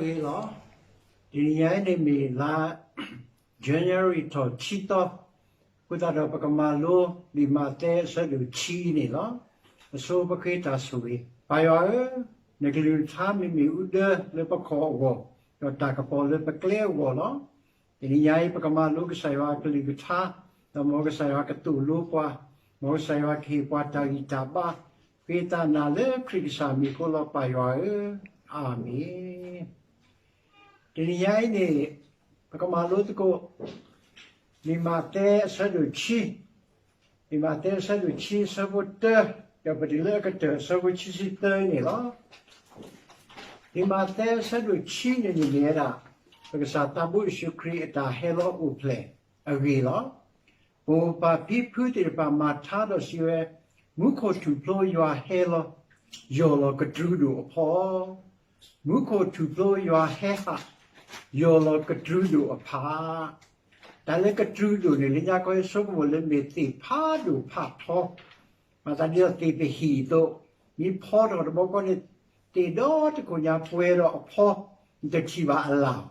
ဂ့ၤလီၤ. တနံၤညါအံၤန့ၣ်မ့ၢ်လါ January ထီၣ်ခံသီ, အဃိသတးဒီးပကမၤလိလံာ်မးသဲအဆၢဒိၣ်ခံအံၤန့ၣ်လီၤ. အဆိပဃ့တၢ်ဆိၣ်ဂ့ၤ. ပၢ်ယွၤဧၢ, နကလုၢ်ကထါမ့မ့ၢ်အူဒၢလၢပခီၣ်အဂီၢ်, ဒီးတၢ်ကပီၤလၢပကျဲအဂီၢ်လီၤ. တနံၤညါအံၤပကမၤလိကစၢ်ယွၤအကလုၢ်ကထါ, ဒီးမ်ကစၢ်ယွၤကသိၣ်လိပှၤ, မ်ကစၢ်ယွၤကဟ့ၣ်ပှၤတၢ်ဂံၢ်တၢ်ဘါ, ဃ့တၢ်နာ်လၢခရံာ်ကစၢ်မံၤအဃိလီၤ ပၢ်ယွၤဧၢ, အၤမ့ၣ်. တနံၤညါအံၤန့ၣ် ပကမၤလိသကိး လံာ်မးသဲအဆၢဒိၣ်ခံ, လံာ်မးသဲအဆၢဒိၣ်ခံအဆၢဖိတၢ, ဒီးပတုၤလၢအကတၢၢ်အဆၢဖိခံဆံသၢန့ၣ်လီၤ. လံာ်မးသဲအဆၢဒိၣ်ခံန့ၣ်န့ၣ်မ့ၢ်ဝဲဒၣ် ပကစၢ်သးဘိယ့ၣ်ၡူးခရံာ်အတၢ်ဟဲလီၤအိၣ်ဖျဲၣ်အဂ့ၢ်လီၤ. ပမိၢ်ပၢ်ဖံဖုသ့ၣ်တဖၣ်မၤထါဒီးစံးဝဲ, မူခိၣ်ထူၣ်ဖျိယွၤဟဲလီၤ, ယီၢ်လီၤကတြူဒိၣ်အဖီ မူခိၣ်ထူၣ်ဖျိယွၤဟဲဟး, ယီၢ်လီၤကတြူဒိၣ်အဖီ. တၢ်လၢကတြူဒိၣ်န့ၣ် လၢညါခီယဆိကမိၣ်လၢမ့ၢ်သ့ၣ်ဖးဒိၣ်ဖးထီ, မၤသးဒ်သိးသ့ၣ်ပဟံၣ်အသိး, မ့ၢ်ဖီထီၣ်တဘျီဃီန့ၣ် သ့ၣ်ဒီတခိၣ်ညါပှဲၤဒီးအဖီ, နတထံၣ်ဘၣ်အလၣ်.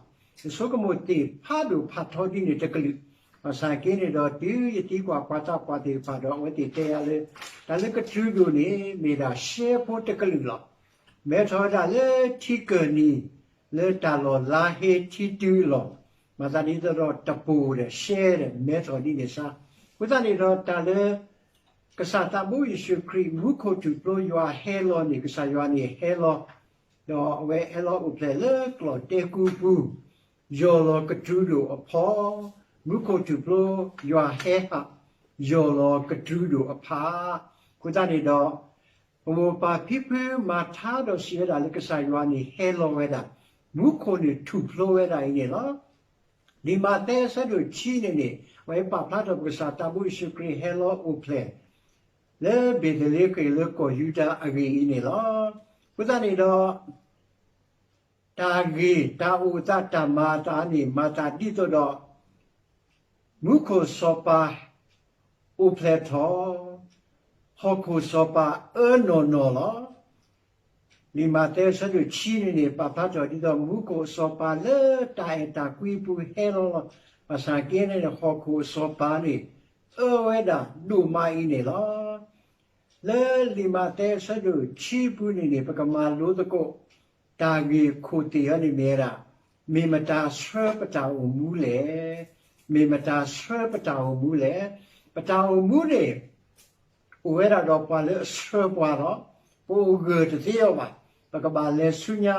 ယဆိကမိၣ်သ့ၣ်ဖးဒိၣ်ဖးထီဒ်န့ၣ်တကလုာ်, ဘၣ်ဆၣ်က့န့ၣ်ဒီးတုၤယသံကွၢ်ပှၤသးပှၢ်သ့ၣ်တဖၣ်ဒီး အဝဲသ့ၣ်တဲယၤလၢ တၢ်လၢကတြူဒိၣ်န့ၣ် မ့ၢ်ဒၣ်ရှဲဖိတကလုာ်လီၤ. မဲထီၣ်ဝဲဒၣ်လၢထံကၢၢ်နံၤ လၢတၢ်လီၢ်လါဟ့ထံတုၤအလီၢ်, မၤသးဒ်သိးဒီးတပိၢ်ဒီးရှဲဒီးမဲထီၣ်ဒ်န့ၣ်စါ. အဃိသတးန့ၣ်ဒီးတၢ်လၢ ကစၢ်သးဘိယ့ၣ်ၡူးခရံာ် မူခိၣ်ထူၣ်ဖျိယွၤဟဲလီၤန့ၣ် ကစၢ်ယွၤန့ၣ်ဟဲလီၤ, ဒီးအဝဲဟဲလီၤအိၣ်ဖျဲၣ်လၢကျီၢ်တဲကူပူၤ, ယီၢ်လီၤကတြူဒိၣ်အဖီ, မူခိၣ်ထူၣ်ဖျိယွၤဟဲဟး, ယီၢ်လီၤကတြူဒိၣ်အဖီ. အဃိသတးန့ၣ်ဒီး ပမိၢ်ပၢ်ဖံဖုမၤထါဒီးစံးဝဲဒၣ်လၢကစၢ်ယွၤန့ၣ်ဟဲလီၤဝဲဒၣ်, မူခိၣ်န့ၣ်ထူၣ်ဖျိဝဲဒၣ်အံၤန့ၣ်လီၤ. လံာ်မးသဲအဆၢဒိၣ်ခံန့ၣ်န့ၣ် အဝဲပာ်ဖျါထီၣ်ပကစၢ်သးဘိယ့ၣ်ၡူးခရံာ်ဟဲလီၤအိၣ်ဖျဲၣ် လၢဘ့းသလ့ဃ့ၣ်လၢကီၢ်ယူဒၤအဂ့ၢ်အံၤန့ၣ်လီၤ. အဃိသတးန့ၣ်ဒီး တၢ်ဂ့ၢ်တၢ်အိၣ်သးတၢ်မၤအသးန့ၣ် မၤသးဒ်သိးဒီး မူခိၣ်စီၤပၤအိၣ်ဖျဲၣ်ထီၣ်, ဟီၣ်ခိၣ်စီၤပၤအၢနီၢ်နီၢ်လီၤ. လံာ်မးသဲအဆၢဒိၣ်ခံန့ၣ်န့ၣ် ပာ်ဖျါထီၣ်ဒ်သိးမူခိၣ်အစီၤပၤလၢတၢ်အဲၣ်တၢ်ကွံအပူၤဟဲလီၤလီၤ. ဘၣ်ဆၣ်က့န့ၣ် ဟီၣ်ခိၣ်အစီၤပၤန့ၣ် အၢဝဲဒၣ်ဒိၣ်မးအံၤန့ၣ်လီၤ. လၢလံာ်မးသဲအဆၢဒိၣ်ခံပူၤန့ၣ်န့ၣ် ပကမၤလိသကိး တၢ်ဂ့ၢ်ခိၣ်သ့ၣ်အံၤန့ၣ်မ့ၢ်ဝဲဒၣ်, မ့ၢ်မတၤဆှၢပတၢ်အိၣ်မူလဲၣ်. မ့ၢ်မတၤဆှၢပတၢ်အိၣ်မူလဲၣ်. ပတၢ်အိၣ်မူန့ၣ် အိၣ်ဝဲဒၣ်ဒီးပှၤလၢအဆှၢပှၤလီၤ. ပအိၣ်ဂၢၢ်တသ့အီၤဘၣ်. ပကဘၣ်လဲၤဆူညါ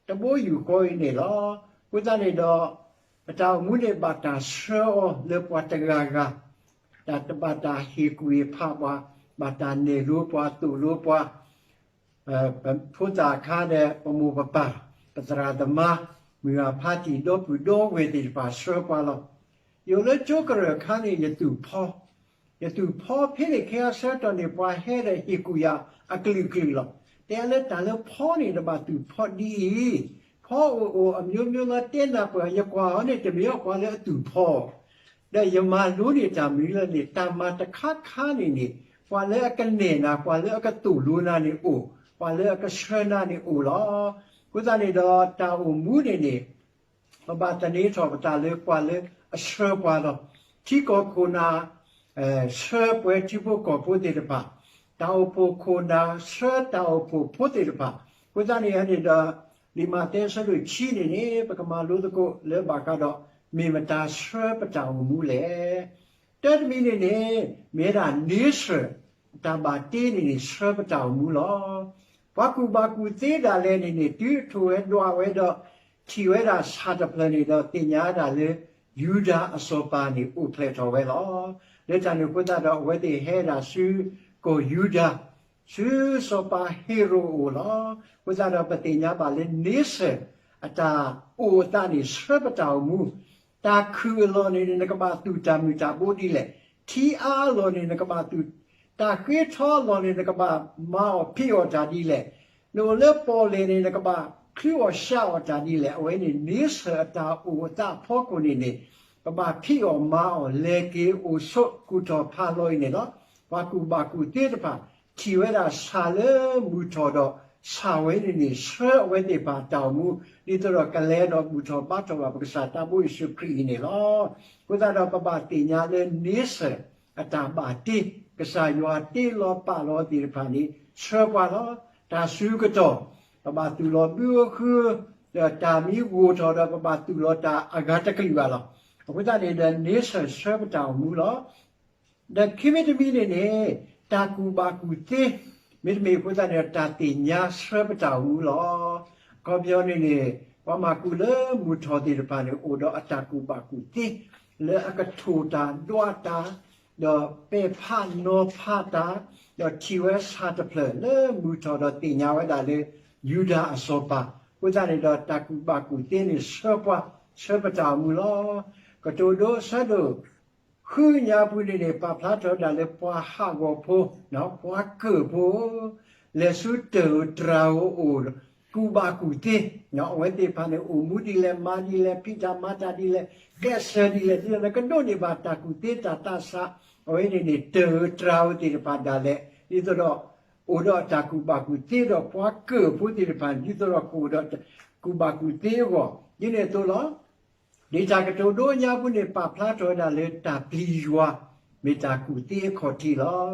တဘိယူၢ်ဃီအံၤန့ၣ်လီၤ. အဃိသတးန့ၣ်ဒီး ပတၢ်အိၣ်မူန့ၣ်ဘၣ်တၢ်ဆှၢအီၤလၢပှၤတဂၤဂၤ, တၢ်ဘၣ်တၢ်ဟ့ၣ်ကူၣ်ဟ့ၣ်ဖးပှၤ, ဘၣ်တၢ်နဲၣ်လိပှၤ သိၣ်လိပှၤ, ဖိသၣ်အခါဒီး ပမိၢ်ပပၢ်, ပသရၣ်သမါ, မုၢ်ဂၢ်ဖါတံၢ် ဒီပုၢ်ဒီဝဲၢ်သ့ၣ်တဖၣ်ဆှၢပှၤလီၤ. ယအိၣ်လၢကၠိကရၢၢ်အခါန့ၣ် ယသူၣ်ဖီ, ယသူၣ်ဖီဖဲန့ၣ် ခဲအဆၢကတီၢ်န့ၣ် ပှၤဟဲဒီးဟ့ၣ်ကူၣ်ယၤအကလုာ်ကလုာ်လီၤ. တဲလၢတၢ်လၢဖီန့ၣ် နဘၣ်သူၣ်ဖီဒ်အံၤ, ဖီအိၣ်အိၣ်အမျိုးမျိုးလီၤ တဲနၢ်ပၢၢ် ယကွၢ်အီၤန့ၣ် တမ့ၢ်အီၤပှၤလၢအသူၣ်ဖီ ဒီးယမၤလိန့ၢ်တၢ်မနုၤလဲၣ်န့ၣ် တၢ်မၤတခါခါန့ၣ်န့ၣ် ပှၤလၢအကနဲၣ်နၤ ပှၤလၢအကသိၣ်လိနၤန့ၣ်အိၣ်, ပှၤလၢအကဆှၢနၤန့ၣ်အိၣ်လီၤ. အဃိသတးန့ၣ်ဒီး တၢ်အိၣ်မူန့ၣ်န့ၣ် ပဘၣ်သန့ၤထီၣ်ပသးလၢပှၤလၢအဆှၢပှၤလီၤ. ထံကီၢ်ခိၣ်နၢ် ဆှၢပှၤထံဖိကီၢ်ဖိသ့ၣ်တဖၣ်, တၢ်အိၣ်ဖှိၣ်ခိၣ်နၢ် ဆှၢတၢ်အိၣ်ဖှိၣ်ဖိသ့ၣ်တဖၣ်. အဃိသတးန့ၣ်န့ၣ်ဒီး လံာ်မးသဲအဆၢဒိၣ်ခံန့ၣ်န့ၣ် ပကမၤလိသကိးလၢဘၣ်ဃးဒီး မ့ၢ်မတၤဆှၢပတၢ်အိၣ်မူလဲၣ်. တၢ်တမံၤန့ၣ်န့ၣ် မ့ၢ်ဝဲဒၣ်န့ဆၢၣ် တၢ်ဘၣ်တ့န့ၣ်န့ၣ် ဆှၢပတၢ်အိၣ်မူလီၤ. ပှၤကူၣ်ဘၣ်ကူၣ်သ့ဒၣ်လဲာ်န့ၣ်န့ၣ် တုၤအထိၣ်ဝဲဒွးဝဲဒီး ထံၣ်ဝဲဒၣ်ဆၣ်တဖျၢၣ်န့ၣ်ဒီး သ့ၣ်ညါဒၣ်လၢ ယူဒၤအစီၤပၤန့ၣ် အိၣ်ဖျဲၣ်ထီၣ်ဝဲလီၤ. လၢတၢ်န့ၣ်အဃိသတးဒီး အဝဲသ့ၣ်ဟဲဒၣ်ဆူကီၢ်ယူဒၤ ဆူစီၤပၤဟ့ၤရိာ်အအိၣ်လီၤ. အဃိသတးဒီး ပသ့ၣ်ညါဘၣ်လၢန့ဆၢၣ် အတၢ်အိၣ်အသးန့ၣ် ဆှၢပတၢ်အိၣ်မူ, တၢ်ခုၣ်အလီၢ်န့ၣ် နကဘၣ်သူၣ်တၢ်မုၢ်တၢ်ဘိဒ်လဲၣ်, ထံအါအလီၢ်န့ၣ် နကဘၣ်သူၣ်, တၢ်ဃ့ထီအလီၢ်န့ၣ် နကဘၣ်မၤအီၣ်ဖံးအီၣ်တၢ်ဒ်လဲၣ်, နအိၣ်လၢပီၣ်လဲၣ်န့ၣ် နကဘၣ်ချုးအီၣ်ဆှးအီၣ်တၢ်ဒ်လဲၣ်. အဝဲန့ၣ် န့ဆၢၣ်အတၢ်အိၣ်အသးအဖီခိၣ်န့ၣ်န့ၣ် ပဘၣ်ဖံးအီၣ်မၤအီၣ် လဲၤက့ၤအိၣ်ဆိးကူၣ်ထီၣ်ဖးလီၤအံၤန့ၣ်လီၤ. ပှၤကူၣ်ဘၣ်ကူၣ်သ့တဖၣ် ထံၣ်ဝဲဒၣ်ဆၣ်လၢမုၢ်ထီၣ်ဒီး ဆၣ်ဝဲန့ၣ်န့ၣ် ဆှၢအဝဲသ့ၣ်တဖၣ်အတၢ်အိၣ်မူ ဒ်သိးဒီးကလဲၤဒီးဘူၣ်ထီၣ်ဘါထီၣ်ဘၣ်ပကစၢ်သးဘိယ့ၣ်ၡူးခရံာ်အံၤန့ၣ်လီၤ. အဃိသတးဒီးပဘၣ်သ့ၣ်ညါလၢ nature အတၢ်ဘၣ်တ့ ကစၢ်ယွၤတ့လီၤပာ်လီၤသ့ၣ်တဖၣ်န့ၣ် ဆှၢပှၤလီၤ. တၢ်ဆူးကတီၢ် ပဘၣ်သူၣ်လီၤဘုဃု ဒီးတၢ်မ့ၢ်ဂိၢ်ထီၣ်ဒီးပဘၣ်သူၣ်လီၤတၢ်အဂၤတကလုာ်ဘၣ်လီၤ. အဃိသတးန့ၣ်ဒီး nature ဆှၢပတၢ်အိၣ်မူလီၤ. ဒီးခံမံၤတမံၤန့ၣ်န့ၣ် တၢ်ကူၣ်ဘၣ်ကူၣ်သ့ မ့တမ့ၢ်အဃိသတးန့ၣ်ဒီး တၢ်သ့ၣ်ညါဆှၢပတၢ်အိၣ်မူလီၤ. အခီပညီန့ၣ်န့ၣ် ပှၤမၤကူၣ်လၢမုၢ်ထီၣ်သ့ၣ်တဖၣ်န့ၣ် အိၣ်ဒီးအတၢ်ကူၣ်ဘၣ်ကူၣ်သ့ လၢအကထိၣ်တၢ်ဒွးတၢ် ဒီးပဲာ်ဖးနီၤဖးတၢ် ဒီးထံၣ်ဝဲဆၣ်တဖျၢၣ်လၢမုၢ်ထီၣ်ဒီးသ့ၣ်ညါဝဲဒၣ်လၢ ယူဒၤအစီၤပၤ အဃိသတးန့ၣ်ဒီး တၢ်ကူၣ်ဘၣ်ကူၣ်သ့န့ၣ် ဆှၢပှၤ ဆှၢပတၢ်အိၣ်မူလီၤ. ကတိၤဒိအဆၢဒိၣ် ဃုညါပူၤန့ၣ်န့ၣ် ပာ်ဖျါထီၣ်ဝဲဒၣ်လၢပှၤဟးဂီၤဖိ ပှၤကၢၢ်ဖိ လဲၤဆူတၢ်ဧိၤတြၤဧိၤအိၣ် ကူၣ်ဘၣ်ကူၣ်သ့ အဝဲသ့ၣ်တဖၣ်န့ၣ် အိၣ်မူဒ်လဲၣ် မၤဒ်လဲၣ် ဖံးတၢ်မၤတၢ်ဒ်လဲၣ် ကျဲးစၢးဒ်လဲၣ် ဒ်လဲၣ်လၢကဒိးန့ၢ်ဘၣ်တၢ်ကူၣ်သ့တၢ်သးစၢ် အဝဲန့ၣ်န့ၣ် တၢ်ဧိၤတြၤဧိၤသ့ၣ်တဖၣ်ဒၣ်လဲာ် ဒ်သိးဒီး အိၣ်ဒီးတၢ်ကူၣ်ဘၣ်ကူၣ်သ့ဒီးပှၤကၢၢ်ဖိသ့ၣ်တဖၣ် ဒ်သိးဒီးကအိၣ်ဒီးကူၣ်ဘၣ်ကူၣ်သ့အဂီၢ် ဒ်န့ၣ်အသိးလီၤ. ဒ်တၢ်ကတိၤဒိညါပူၤန့ၣ် ပာ်ဖျါထီၣ်ဝဲဒၣ်လၢတၢ်ပျံၤယွၤ မ့ၢ်တၢ်ကူၣ်သ့အခီၣ်ထံးလီၤ.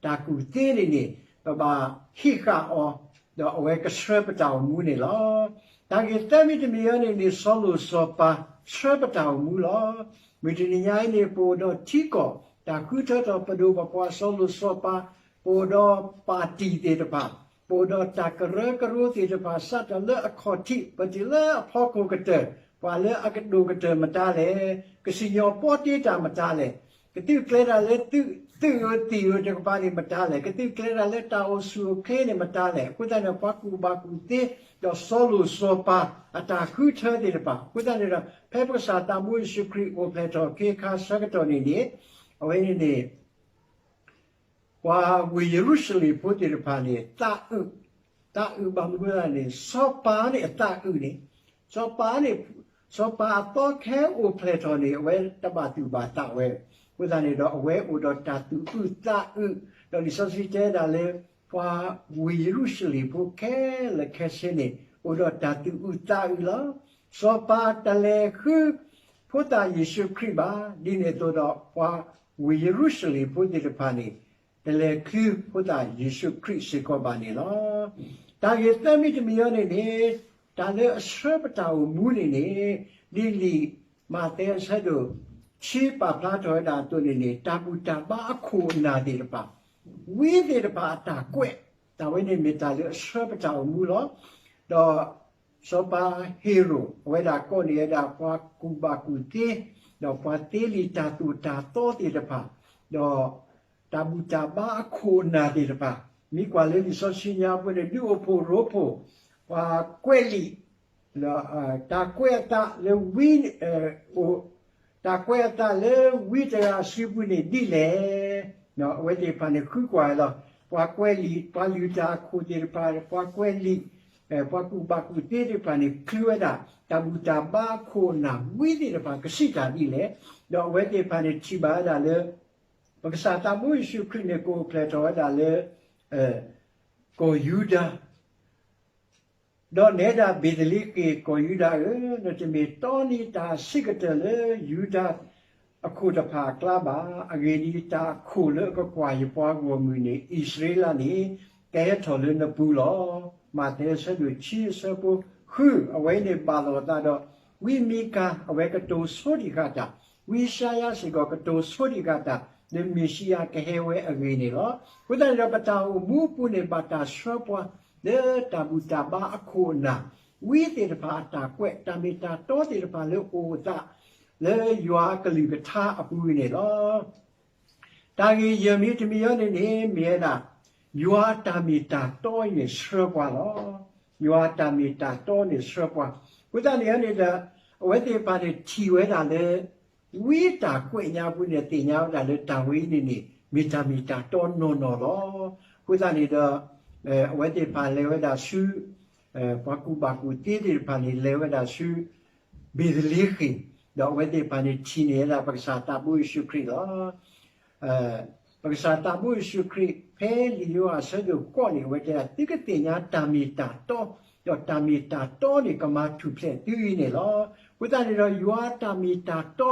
တၢ်ကူၣ်သ့န့ၣ်န့ၣ် ပဘၣ်ဟံးဃာ်အီၤ ဒီးအဝဲကဆှၢပတၢ်အိၣ်မူန့ၣ်လီၤ. တၢ်ဂ့ၢ်သၢမံၤတမံၤအံၤန့ၣ်န့ၣ် စီၤလိၣ်စီၤပၤဆှၢပတၢ်အိၣ်မူလီၤ. မုၢ်တနံၤညါအံၤန့ၣ် ပအိၣ်ဒီးထံကီၢ် တၢ်ဃုထၢထီၣ်ပဒိၣ်ပပှၢ်စီၤလိၣ်စီၤပၤ, ပအိၣ်ဒီးပၣ်တံၣ်သ့ၣ်တဖၣ်, ပအိၣ်ဒီးတၢ်ကရၢကရိသ့ၣ်တဖၣ် စးထီၣ်လၢအခီၣ်ထံး ပတုၤလၢအဖီခိၣ်ကတၢၢ်, ပှၤလၢအကဒိၣ်ကတၢၢ်မတၤလဲၣ်, ကစံၣ်ညီၣ်ပီတ့တၢ်မတၤလဲၣ်, ကသုးကျဲၤတၢ်လၢသုးဧိၤသံးဧိၤတကပၤန့ၣ်မတၤလဲၣ်, ကသုးကျဲၤတၢ်လၢတၢ်အိၣ်ဆူၣ်အိၣ်ချ့န့ၣ်မတၤလဲၣ်, အဃိသတးန့ၣ် ပှၤကူၣ်ဘၣ်ကူၣ်သ့ ဒီးစီၤလိၣ်စီၤပၤအတၢ်ဃုထၢသ့ၣ်တဖၣ်, အဃိသတးန့ၣ်ဒီး ဖဲပကစၢ်သးဘိယ့ၣ်ၡူးခရံာ်အိၣ်ဖျဲၣ်ထီၣ်အခ့အခါဆၢကတီၢ်န့ၣ်န့ၣ်, အဝဲန့ၣ်န့ၣ် ပှၤဝ့ၢ်ယရူၤၡလ့ၣ်ဖိသ့ၣ်တဖၣ်န့ၣ် သးအုး, သးအုးဘၣ်မနုၤအဃိသတးန့ၣ် စီၤပၤန့ၣ်အသးအုးန့ၣ်, စီၤပၤန့ၣ်, စီၤပၤအသီခဲအိၣ်ဖျဲၣ်ထီၣ်န့ၣ် အဝဲတဘၣ်သူၣ်ဘၣ်သးဝဲ, အဃိသတးန့ၣ်ဒီး အဝဲအိၣ်ဒီးတၢ်သူၣ်အုးသးအုး, ဒီးလံာ်စီဆှံတဲဒၣ်လၢ ပှၤဝ့ၢ်ယရူၤၡလ့ၣ်ဖိခဲလၢာ်ခဲဆ့န့ၣ် အိၣ်ဒီးတၢ်သူၣ်အုးသးအုးလီၤ. စီၤပၤတလဲၤဃု ဖိသၣ်ယ့ၣ်ၡူးခရံာ်ဘၣ်, ဒ်န့ၣ်အသိးဒီး ပှၤဝ့ၢ်ယရူၤၡလ့ၣ်ဖိသ့ၣ်တဖၣ်န့ၣ် တလဲၤချုးဖိသၣ်ယ့ၣ်ၡူးခရံာ်စ့ၢ်ကီးဘၣ်န့ၣ်လီၤ. တၢ်ဂ့ၢ်သၢမံၤတမံၤအံၤန့ၣ်န့ၣ်, တၢ်လၢအဆှၢပတၢ်အိၣ်မူန့ၣ်န့ၣ်, ဒ်လံာ်မးသဲအဆၢဒိၣ် ဆံပာ်ဖျါထီၣ်ဝဲဒၣ်အသိးန့ၣ်န့ၣ်, တၢ်ဘူၣ်တၢ်ဘါအခိၣ်အနၢ်သ့ၣ်တဖၣ်, ဝံသ့ၣ်တဖၣ်အတၢ်ကွဲး, တၢ်ဝဲန့ၣ်မ့ၢ်တၢ်လၢအဆှၢပတၢ်အိၣ်မူလီၤ. ဒီး စီၤပၤဟ့ၤရိာ် အဝဲဒၣ်ကိးန့ၢ်ဝဲဒၣ်ပှၤကူၣ်ဘၣ်ကူၣ်သ့, ဒီးပှၤသ့လံာ်တၢ်သိၣ်တၢ်သီသ့ၣ်တဖၣ်, ဒီးတၢ်ဘူၣ်တၢ်ဘါအခိၣ်အနၢ်သ့ၣ်တဖၣ်, မ့ၢ်ကွၢ်လၢလံာ်စီဆှံညါပူၤန့ၣ် ဒုးအိၣ်ဖှိၣ်ရိဖှိၣ်, ပှၤကွဲးလံာ်, တၢ်ကွဲးအသးလၢဝံ တၢ်ကွဲးအသးလၢဝံတဂၤစုပူၤန့ၣ်ဒ်လဲၣ်. အဝဲသ့ၣ်တဖၣ်န့ၣ်ဃုကွၢ်လီၤ. ပှၤကွဲးလံာ်, ပှၤလုၢ်တၢ်အခိၣ်သ့ၣ်တဖၣ်, ပှၤကွဲးလံာ်, ပှၤကူၣ်ဘၣ်ကူၣ်သ့သ့ၣ်တဖၣ်န့ၣ် ချုးဝဲဒၣ် တၢ်ဘူၣ်တၢ်ဘါအခိၣ်အနၢ်ဝံသ့ၣ်တဖၣ် ကစံးတၢ်ဒ်လဲၣ်. ဒီးအဝဲသ့ၣ်တဖၣ်န့ၣ်ထံၣ်ဘၣ်ဝဲဒၣ်လၢ ပကစၢ်သးဘိယ့ၣ်ၡူးခရံာ်န့ၣ် ကအိၣ်ဖျဲၣ်ထီၣ်ဝဲဒၣ်လၢ ကီၢ်ယူဒၤ ဒီးနဲဒၣ်ဘ့ၤသလ့ဃ့ၣ် ကီၢ်ယူဒၤဧၢ, နတမ့ၢ်တီန့ၢ်တၢ်အဆံးကတၢၢ်လၢယူဒၤအခိၣ်တဖၣ်အကျါဘၣ်. အဂ့ၢ်ဒ်အံၤ, တၢ်အခိၣ်လၢအကကွၢ်ယပှၤဂီၢ်မုၢ်န့ၣ် အံၣ်စရ့လးန့ၣ် ကဟဲထီၣ်လၢနပူၤလီၤ. မးသဲအဆၢဒိၣ်ခံအဆၢဖိဃု, အဝဲန့ၣ်ဘၣ်လိာ်အသးဒီး ဝံမံကၤ အဝဲကတိၤဆိဒံးဃာ်တၢ်, ဝံယၡါယၤစ့ၢ်ကီးကတိၤဆိဒံးဃာ်တၢ် လၢမ့ၣ်ၡံအၤကဟဲဝဲအဂ့ၢ်န့ၣ်လီၤ. အဃိသတးန့ၣ်ဒီး ပတၢ်အိၣ်မူအပူၤန့ၣ် ဘၣ်တၢ်ဆှၢပှၤ လၢတၢ်ဘူၣ်တၢ်ဘါအခိၣ်အနၢ်, ဝံသ့ၣ်တဖၣ်အတၢ်ကွဲး, တၢ်မ့ၢ်တၢ်တီသ့ၣ်တဖၣ်လၢအိၣ်အသး လၢယွၤအကလုၢ်ကထါအပူၤန့ၣ်လီၤ. တၢ်ဂ့ၢ်ယဲၢ်မံၤတမံၤအံၤန့ၣ်န့ၣ် မ့ၢ်ဝဲဒၣ် ယွၤအတၢ်မ့ၢ်တၢ်တီအံၤန့ၣ်ဆှၢပှၤလီၤ. ယွၤအတၢ်မ့ၢ်တၢ်တီန့ၣ်ဆှၢပှၤ. အဃိသတးန့ၣ်န့ၣ်ဒီး အဝဲသ့ၣ်တဖၣ်န့ၣ်ထံၣ်ဝဲဒၣ်လၢ ဝံတၢ်ကွဲးညါပူၤန့ၣ် သ့ၣ်ညါဝဲဒၣ်လၢတၢ်ဝဲအံၤန့ၣ်န့ၣ် မ့ၢ်တၢ်မ့ၢ်တၢ်တီနီၢ်နီၢ်လီၤ. အဃိသတးန့ၣ်ဒီး အဝဲသ့ၣ်တဖၣ်လဲၤဝဲဒၣ်ဆူ ပှၤကူၣ်ဘၣ်ကူၣ်သ့သ့ၣ်တဖၣ်န့ၣ် လဲၤဝဲဒၣ်ဆူ ဘ့ၤသလ့ဃ့ၣ်, ဒီးအဝဲသ့ၣ်တဖၣ်န့ၣ်ထံၣ်န့ၢ်ဝဲဒၣ်ပကစၢ်သးဘိယ့ၣ်ၡူးခရံာ်လီၤ. ပကစၢ်သးဘိယ့ၣ်ၡူးခရံာ် ဖဲလံာ်ယိၤဟၣ်အဆၢဒိၣ်ဃိးန့ၣ် အဝဲတဲဒၣ် သုကသ့ၣ်ညါတၢ်မ့ၢ်တၢ်တီ, ဒီးတၢ်မ့ၢ်တၢ်တီန့ၣ် ကမၤထူၣ်ဖျဲးသုအံၤန့ၣ်လီၤ. အဃိသတးန့ၣ်ဒီး ယွၤအတၢ်မ့ၢ်တၢ်တီ,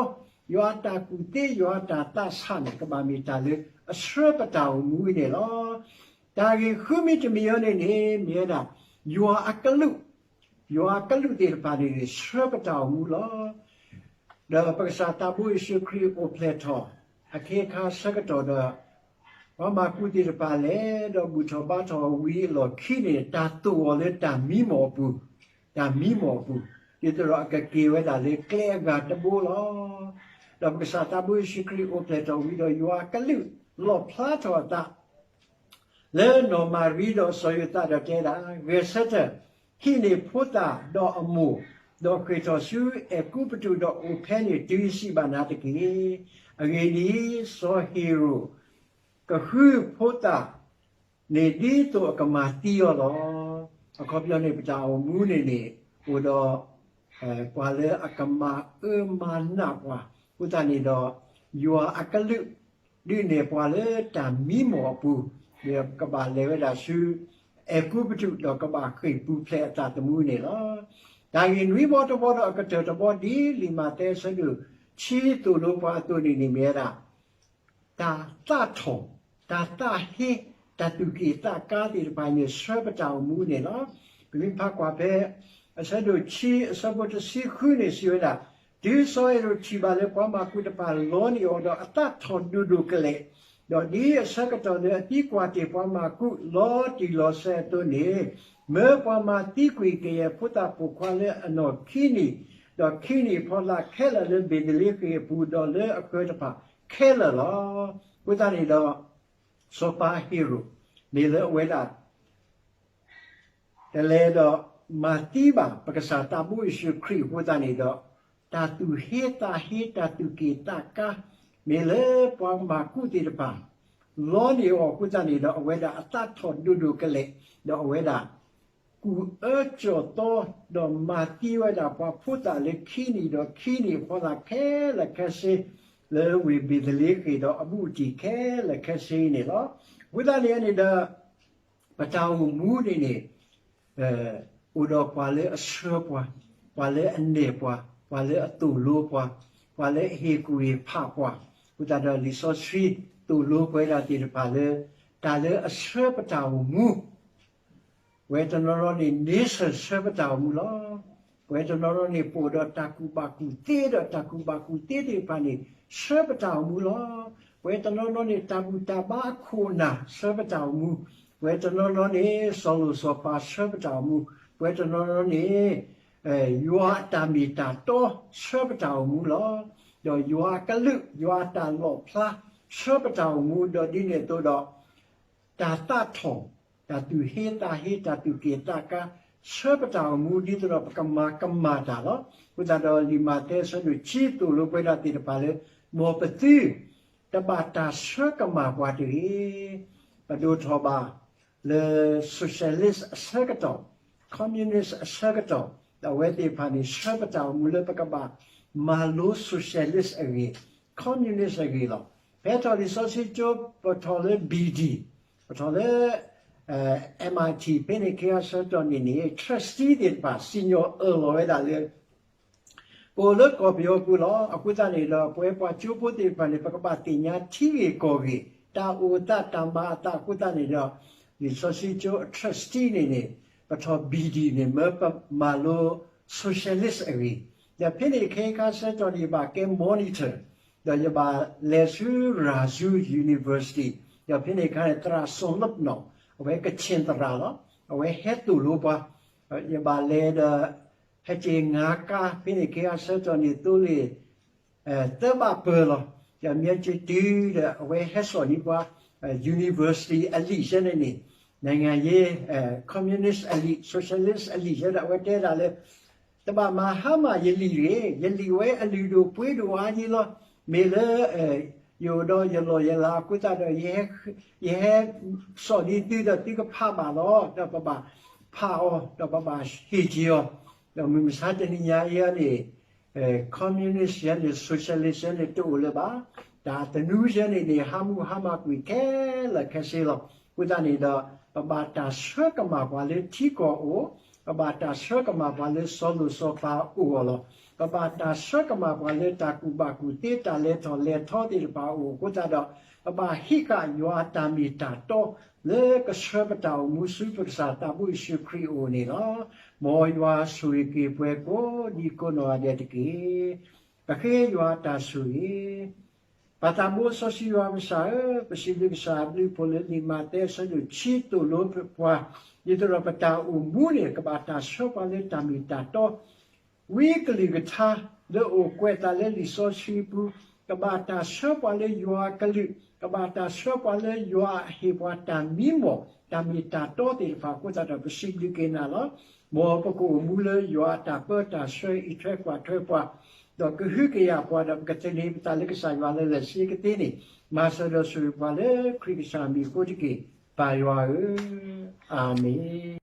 ယွၤအတၢ်ကူၣ်သ့, ယွၤအတၢ်သးဆးန့ၣ် ကဘၣ်မ့ၢ်တၢ်လၢအဆှၢပတၢ်အိၣ်မူအံၤန့ၣ်လီၤ. တၢ်ဂ့ၢ်ဃုမံၤတမံၤအံၤန့ၣ်န့ၣ် မ့ၢ်ဝဲဒၣ် ယွၤအကလူး, ယွၤအကလူးသ့ၣ်တဖၣ်န့ၣ် ဆှၢပတၢ်အိၣ်မူလီၤ. ဒီးပကစၢ်သးဘိယ့ၣ်ၡူးခရံာ်အိၣ်ဖျဲၣ်ထီၣ် အခ့အခါဆၢကတီၢ်ဒီး ပှၤမၢကူးသ့ၣ်တဖၣ်လဲၤဒီးဘူၣ်ထီၣ်ဘါထီၣ်အီၤဝံၤအလီၢ်ခံန့ၣ် တၢ်သိၣ်အီၤလၢတၢ်မံမီၢ်အပူၤ, တၢ်မံမီၢ်အပူၤ, ဒ်သိးဒီးအကက့ၤဝဲဒၣ်လၢကျဲအဂၤတဘိလီၤ. ဒီးပကစၢ်သးဘိယ့ၣ်ၡူးခရံာ်အိၣ်ဖျဲၣ်ထီၣ်ဝံၤဒီး ယွၤအကလူးလီၣ်ဖျါထီၣ်အသး လၢနီၢ်မၤရံဒီးစီၤယိၤသးဒီးတဲဒၣ်, ဂဲၤဆၢထၢၣ်, ဟံးန့ၢ်ဖိသၣ်ဒီးအမိၢ်, ဒီးဃ့ၢ်ထီၣ်ဆူအဲၤကူပတူးဒီးအိၣ်ဖဲန့ၣ်တုၤယစံးဘၣ်နၤတက့ၢ်. အဂ့ၢ်ဒ်အံၤ, စီၤဟ့ၤရိာ်ကဃုဖိသၣ်န့ၣ် ဒ်သိးအကမၤသံအီၤလီၤ. အခီပညီန့ၣ် ပတၢ်အိၣ်မူန့ၣ်န့ၣ် အိၣ်ဒီး ပှၤလၢအကမၤအၢမၤနးပှၤ, အဃိသတးန့ၣ်ဒီး ယွၤအကလုာ် ဒုးနဲၣ်ပှၤလၢတၢ်မံမီၢ်အပူၤ, ဒီးကဘၣ်လဲၤဝဲဒၣ်ဆူ အဲၤကူပတူး ဒီးကဘၣ်ဃ့ၢ်ပူၤဖျဲးအသးသမူန့ၣ်လီၤ. တၢ်ဂ့ၢ်နွံဘီတဘီဒီးအကတၢၢ်တဘီ ဒ်လံာ်မးသဲအဆၢဒိၣ်ခံသိၣ်လိပှၤအသိးန့ၣ်န့ၣ် မ့ၢ်ဝဲဒၣ် တၢ်သးထီၣ်, တၢ်သးဟ့, တၢ်သူၣ်က့ၣ်သးကါသ့ၣ်တဖၣ်န့ၣ် ဆှၢပတၢ်အိၣ်မူန့ၣ်လီၤ. ပမ့ၢ်ဖးကွၢ်ဖဲ အဆၢဒိၣ်ခံ အဆၢဖိတဆံဃုန့ၣ် စံးဝဲဒၣ်, တုၤစီၤဟ့ၤရိာ်ထံၣ်ဘၣ်လၢပှၤမၢကူးတဖၣ်လီန့ၢ်အီၤဒီး အသးထီၣ်ဒိၣ်ဒိၣ်ကလဲာ်, ဒီးဒ်အဆၢကတီၢ်လၢအသံကွၢ်တ့ၢ်ပှၤမၢကူးလီၤတံၢ်လီၤဆဲးအသိးန့ၣ်, မၢပှၤမၤသံကွံာ်ကယဲၢ်ဖိသၣ်ပိာ်ခွါလၢအနီၢ်ခံနံၣ်, ဒီးခံနံၣ်အဖီလာ်ခဲလၢာ်လၢဘ့ၤသလ့ဃ့ၣ်အပူၤ ဒီးလၢအဃၢၤတဖၣ်ခဲလၢာ်လီၤ. အဃိသတးန့ၣ်ဒီး စီၤပၤဟ့ၤရိာ် မ့ၢ်လၢအဝဲဒၣ် တလဲၤဒီးမၤသံဘၣ် ပကစၢ်သးဘိယ့ၣ်ၡူးခရံာ်အဃိသတးန့ၣ်ဒီး တၢ်သူၣ်ဟ့သးဟ့ တၢ်သူၣ်က့ၣ်သးကါ မ့ၢ်လၢပှၤမၢကူးသ့ၣ်တဖၣ် လီန့ၢ်အီၤအဃိသတးန့ၣ်ဒီး အဝဲဒၣ်အသးထီၣ်ဒိၣ်ဒိၣ်ကလဲာ်, ဒီးအဝဲဒၣ် ကူၣ်အၢကၠီၣ်သီ ဒီးမၤသံဝဲဒၣ်ပှၤဖိသၣ်လၢခံနံၣ်ဒီးခံနံၣ်အဖီလာ်ခဲလၢာ်ခဲဆ့ လၢဝ့ၢ်ဘ့ၤသလ့ဃ့ၣ်ဒီးအဘူးအတံၢ်ခဲလၢာ်ခဲဆ့အံၤန့ၣ်လီၤ. အဃိသတးန့ၣ်န့ၣ်ဒီး ပတၢ်အိၣ်မူန့ၣ်န့ၣ် အိၣ်ဒီးပှၤလၢအဆှၢပှၤ, ပှၤလၢအနဲၣ်ပှၤ, ပှၤလၢအသိၣ်လိပှၤ, ပှၤလၢအဟ့ၣ်ကူၣ်ဟ့ၣ်ဖးပှၤ, အဃိသတးဒီးလံာ်စီဆှံသိၣ်လိပှၤဒၣ်သ့ၣ်တဖၣ်လၢ တၢ်လၢအဆှၢပတၢ်အိၣ်မူ ပဝဲတနီၤနီၤန့ၣ် nation ဆှၢပတၢ်အိၣ်မူလီၤ. ပဝဲတနီၤနီၤန့ၣ် ပအိၣ်ဒီးတၢ်ကူၣ်ဘၣ်ကူၣ်သ့ဒီးတၢ်ကူၣ်ဘၣ်ကူၣ်သ့သ့ၣ်တဖၣ်န့ၣ် ဆှၢပတၢ်အိၣ်မူလီၤ. ပဝဲတနီၤနီၤန့ၣ် တၢ်ဘူၣ်တၢ်ဘါအခိၣ်အနၢ်ဆှၢပတၢ်အိၣ်မူ, ပဝဲတနီၤနီၤန့ၣ် စီၤလိၣ်စီၤပၤဆှၢပတၢ်အိၣ်မူ, ပဝဲတနီၤနီၤန့ၣ် ယွၤအတၢ်မ့ၢ်တၢ်တီဆှၢပတၢ်အိၣ်မူလီၤ. ဒီးယွၤအကလုာ် ယွၤအတၢ်လီၣ်ဖျါဆှၢပတၢ်အိၣ်မူ, ဒီးဒ်န့ၣ်အသိးဒီး တၢ်သးထီၣ်, တၢ်သူၣ်ဟ့သးဟ့, တၢ်သူၣ်က့ၣ်သးကါ ဆှၢပတၢ်အိၣ်မူ ဒ်သိးဒီးပကမၤကမၣ်တၢ်လီၤ. အဃိသတးဒီးလံာ်မးသဲအဆၢဒိၣ်ခံသိၣ်လိပှၤဒၣ်သ့ၣ်တဖၣ်လၢ မ်ပသုတဘၣ်တၢ်ဆှၢကမၣ်ပှၤတဂ့ၤ. ပဒိၣ်ထီၣ်ဘၣ်လၢ socialist အဆၢကတီၢ်, communist အဆၢကတီၢ်, ဒီးအဝဲသ့ၣ်တဖၣ်န့ၣ် ဆှၢပတၢ်အိၣ်မူလၢပကဘၣ်မၤလိ socialist အဂ့ၢ်, communist အဂ့ၢ်လီၤ. ဖဲထီၣ်လံာ်စီဆှံကၠိ ပထီၣ်လၢ ဘံၣ်ဒံၣ်, ပထီၣ်လၢ MIT ဖဲန့ၣ်အခါဆၢကတီၢ်န့ၣ်န့ၣ် trustee သ့ၣ်တဖၣ် စံၣ်ညီၣ်အၢၣ်လီၤဝဲဒၣ်လၢ ပအိၣ်လၢကီၢ်ပယီၤပူၤလီၤ. အဃိသတးန့ၣ်ဒီး ပဝဲပှၤကၠိဖိသ့ၣ်တဖၣ်န့ၣ် ပကဘၣ်သ့ၣ်ညါထံဂ့ၢ်ကီၢ်ဂ့ၢ် တၢ်အိၣ်သးတၢ်မၤအသးအဃိသတးန့ၣ်ဒီး လံာ်စီဆှံကၠိအ trustee န့ၣ်န့ၣ် ပထီၣ် ဘံၣ်ဒံၣ် န့ၣ် မၢပမၤလိ socialist အဂ့ၢ်, ဒီးဖဲန့ၣ်ခဲခါဆၢကတီၢ်န့ၣ် ယဘၣ်ကဲ monitor ဒီးယဘၣ်လဲၤဆူ Hsüeh University ဒီးဖဲန့ၣ်အခါန့ၣ် သရၣ်စီၤလၢပနီၣ် အဝဲကခ့ၣ်သရၣ်လီၤ. အဝဲဟဲသိၣ်လိပှၤ, ယဘၣ်လဲၤဒီး ဟဲက့ၤငါကါ ဖဲန့ၣ်ခဲခါဆၢကတီၢ်န့ၣ် သိလ့ၣ် သၢဘးပၢၢ်လီၤ. ဒီးမ့ၢ်က့ၤတုၤဒီး အဝဲဟဲစိာ်န့ၢ်ပှၤ university အလံာ်ဆဲန့ၣ်န့ၣ် နိုင်ငံရေး communist အလံာ် socialist အလံာ်ဆဲဒီး အဝဲတဲဒၣ်လၢ တဘၣ်မၤဟါမၢ်ယလံာ်တဂ့ၤ, ယလံာ်ဝဲအလုၢ်ဒိၣ်ပှ့ၤဒိၣ်အါယံၤလီၤ. မ့ၢ်လၢ ယအိၣ်ဒီးယလီၢ်ယလၤအဃိသတးဒီး ယဟဲစိာ်န့ၢ်သုဒီးသုကဖးဘၣ်လီၤ. ဒီးပဘၣ်ဖးအီၤ ဒီးပဘၣ်ဟ့ၣ်က့ၤအီၤ, ဒီးမုၢ်မဆါတနံၤညါအံၤန့ၣ် communist ယဲန့ၣ် socialist ယဲန့ၣ် တအိၣ်လၢၤဘၣ်. တၢ်သနူဆၢန့ၣ်န့ၣ် ဟါမူဟါမၢ်ကွံာ်ခဲလၢာ်ခဲဆ့လီၤ. အဃိသတးန့ၣ်ဒီး ပဘၣ်တၢ်ဆှၢကမၣ်ပှၤလၢထံကီၢ်အိၣ်, ပဘၣ်တၢ်ဆှၢကမၣ်ပှၤလၢစီၤလိၣ်စီၤပၤအအိၣ်အီၤလီၤ. ပဘၣ်တၢ်ဆှၢကမၣ်ပှၤလၢတၢ်ကူၣ်ဘၣ်ကူၣ်သ့ တၢ်လဲၤထီၣ်လဲၤထီသ့ၣ်တဖၣ်အအိၣ်အဃိသတးဒီး ပဘၣ်ဟံးဃာ်ယွၤအတၢ်မ့ၢ်တၢ်တီ လၢကဆှၢပတၢ်အိၣ်မူဆူပကစၢ်သးဘိယ့ၣ်ၡူးခရံာ်အအိၣ်န့ၣ်လီၤ. မ်ယွၤဆိၣ်ဂ့ၤက့ၤပှၤကိးဒံကိးနီၢ်ဂၤဒဲးတက့ၢ်. ပဃ့ယွၤအတၢ်ဆိၣ်ဂ့ၤ ပၢ်သးဘိစီဆှံယွၤကစၢ်ဧၢ, ပစံးဘျုးကစၢ်အဘျုးအဖှိၣ်လၢလံာ်မးသဲအဆၢဒိၣ်ခံသိၣ်လိပှၤ, ဒ်သိးဒီးပတၢ်အိၣ်မူန့ၣ် ကဘၣ်တၢ်ဆှၢပှၤလၢတၢ်မ့ၢ်တၢ်တီ, ဝံကလုၢ်ကထါလၢအိၣ်ကွဲးအသးလၢလံာ်စီဆှံပူၤ, ကဘၣ်တၢ်ဆှၢပှၤလၢယွၤအကလုၢ်, ကဘၣ်တၢ်ဆှၢပှၤလၢယွၤအဟ့ၣ်ပှၤတၢ်မံမီၢ်, တၢ်မ့ၢ်တၢ်တီသ့ၣ်တဖၣ်အဃိသတးဒီး ပစံးဘျုးက့ၤနၤလီၤ. မ်ပကအိၣ်မူလၢယွၤအတၢ်ပၢတၢ်ဆှၢ အံးထွဲကွၢ်ထွဲပှၤ, ဒီးကဟုကယာ်ပှၤဒီး ပကသန့ၤပသးလၢကစၢ်ယွၤလၢလၢာ်ဆ့ကသ့န့ၣ်, မၤစၢၤဒီးဆိၣ်ဂ့ၤပှၤလၢခရံာ်ကစၢ်အမံၤအဃိတက့ၢ်, ပၢ်ယွၤဧၢ, အၤမ့ၣ်.